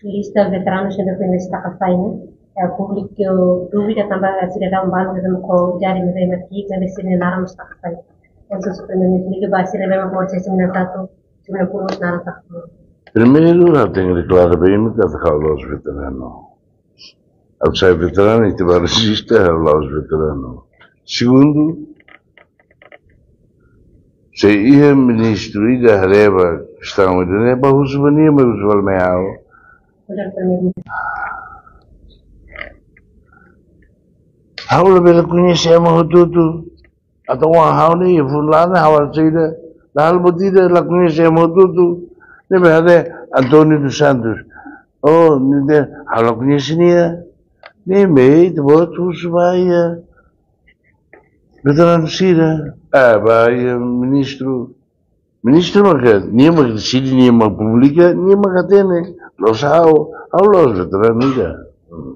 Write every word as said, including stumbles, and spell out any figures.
Lista veteranus ne'ebé foin destaka fali ne'e, eh, públiku dúvida tanba sidadaun balu ne'ebé mak ho idade ne'ebé mak ki'ik ne'ebé sira-nia naran mós taka fali. Entaun, se Primeiru-Ministru liga ba sira ne'ebé mak ho S S M ne'e tantu, sira-nia purus naran taka fali. Primeiru, ha'u tenke deklara ba imi katak ha'u la'ós veteranu. Ha'u sai veteranu, ita bá rejista, ha'u la'ós veteranu. Segundu, se iha ministru ida haree ba kestaun ida-ne'e, bá husu ba nia, mai husu fali mai ha'u. Ha'u labele koñese ema hotu-hotu. Entaun ha'u ne'e, iha fulan ne'e, ha'u halo saida, la halo buat ida, la koñese ema hotu-hotu. Ne'ebé haree António dos Santos. Oh, ne'e de'it, ha'u la koñese nia. Ne'e mak ita-boot husu ba iha veteranu sira. Ah, ba iha ministru. Ministru maka, nia maka deside, nia maka publika, nia maka hatene. La'ós ha'u, ha'u la'ós veteranu ida. Hmm.